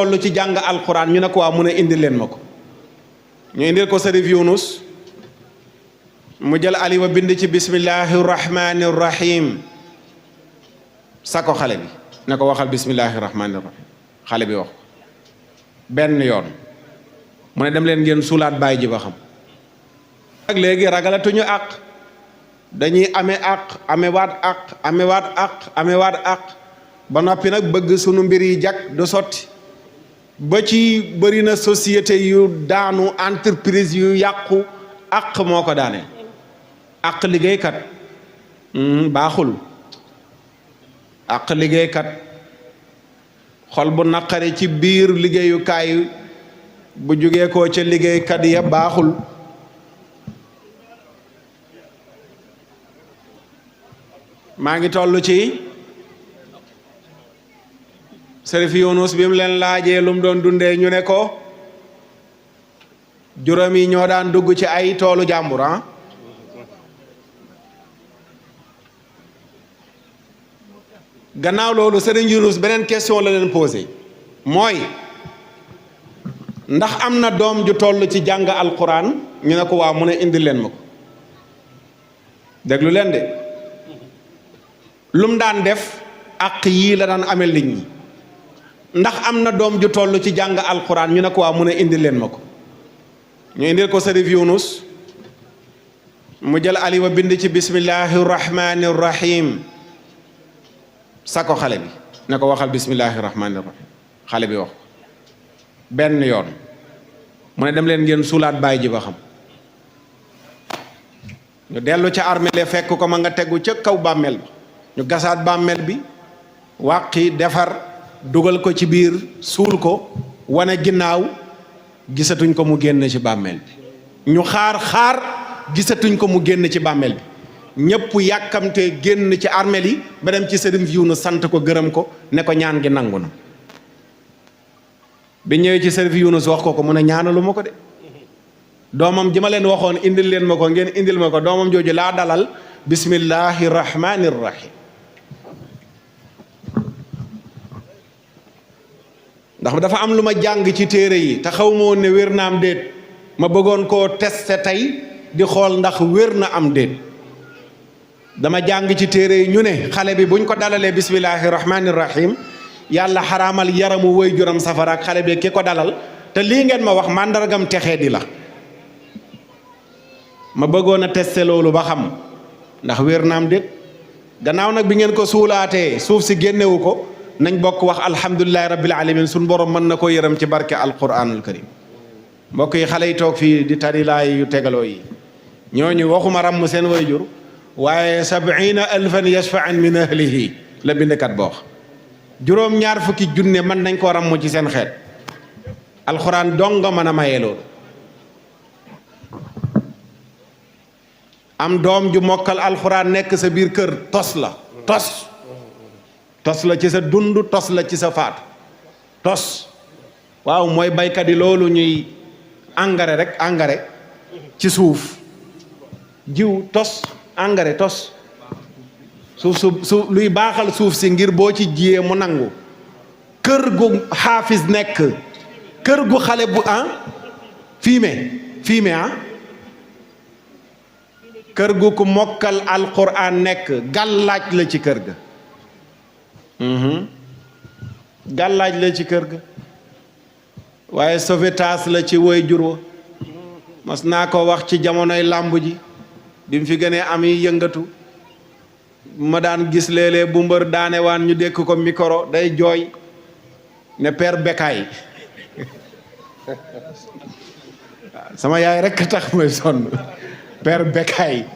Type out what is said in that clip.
toll ci jàng alquran ñu ne ko waa mu ne indil leen ma ko ñu indil ko Sërif Yunus mu jël aliwa bind ci bismillahi rahmani rahim sa ko xale bi ne ko waxal bismillahi rahmani rahim xale bi wax benn yoon mu ne dem leen ngeen suulaat baay ji ba xam ak léegi ragalatuñu àq dañuy amewaat àq ba noppi nag bëgg sunu mbir yi jag du sotti ba ci bëri na société yu daanu entreprise yu yàqu àq moo ko daane àq liggéeykat baaxul àq liggéeykat xol bu naqari ci biir liggéeyukaay bu jógee koo ca liggéeykat ya baaxul maa ngi toll ci Sërif Yunus bi mu leen laajee lu mu doon dundee ñu ne ko juróom yi ñoo daan dugg ci ay toolu jàmbur gannaaw loolu Sëriñ Yunus beneen question la leen posé mooy ndax am na doom ju toll ci jàng alquran ñu ne ko waaw mu ne indil leen ma ko déglu leen de lum daan def ak yii la daan amel nit ñi ndax am na doom ju toll ci jàng alquran ñu ne ko waaw mu ne indil leen ma ko ñu indil ko Sërif Yunus mu jël aliwa bind ci bismillahi rahmani rahim sa ko xale bi ne ko waxal bismillahi rahmani rahim xale bi wax benn yoon mu ne dem leen ngeen suulaat baay ji ba xam ñu dellu ca armeel fekk ko ma nga tegu ca kaw bàmmeel ba ñu gasaat bàmmeel bi wàqi defar dugal ko ci biir suul ko wane ginnaaw gisatuñ ko mu génn ci bàmmeel bi ñu xaar gisatuñ ko mu génn ci bàmmeel bi ñëpp yàkkamte génn ci armeel yi ba dem ci Sërif Yunus sant ko gërëm ko ne ko ñaan gi nangu na bi ñëwee ci Sërif Yunus wax ko mu ne ñaanalu ma ko de doomam ji ma leen waxoon indil leen ma ko ngeen indil ma ko doomam jooju laa dalal bismillahi rahmani rahim ndax dafa am lu ma jàng ci téere yi te xaw ma woon ne wér na am déet ma bëggoon koo testé tey di xool ndax wér na am déet dama jàng ci téere yi ñu ne xale bi buñ ko dalalee bismillahi rahmani rahim yàlla xaraamal yaramu way juram safara ak xale bi ki ko dalal te lii ngeen ma wax màndargam texee di la ma bëggoon a testé loolu ba xam ndax wér na am déet gannaaw nag bi ngeen ko suulaatee suuf si génnewu ko nañ bokk wax alhamdulilahi rabbil alamin suñ borom mën na ko yërëm ci barke alquranul karim mbokk yi xale yi toog fii di tarilaay yu tegaloo yi ñooñu waxuma ràmm seen wayjur waaye 70,000 yashfa'an min ahlihi la bindkat boo wax juróom-ñaar fukki junne mën nañ ko ràmm ci seen xeet alquran dong nga mën a mayee loolu am doom ju mokkal alquran nekk sa biir kër tos la tos la ci sa dund tos la ci sa faatu tos waaw mooy baykat yi loolu ñuy engrais ci suuf jiw tos engrais tos suuf luy baaxal suuf si ngir boo ci jiyee mu nangu kër gu xaafis nekk kër gu xale bu fumier kër gu ku mokkal alquran nekk gàllaaj la ci kër ga gàllaaj la ci kër ga waaye sauvetage la ci woy jur wa mas naa ko wax ci jamonoy làmb ji bi mu fi gënee am yi yëngatu ma daan gis léeg-léeg bu mbër daane waan ñu dékk ko micro day jooy ne père Bécaye sama yaay rekk tax may sonn père Bécaye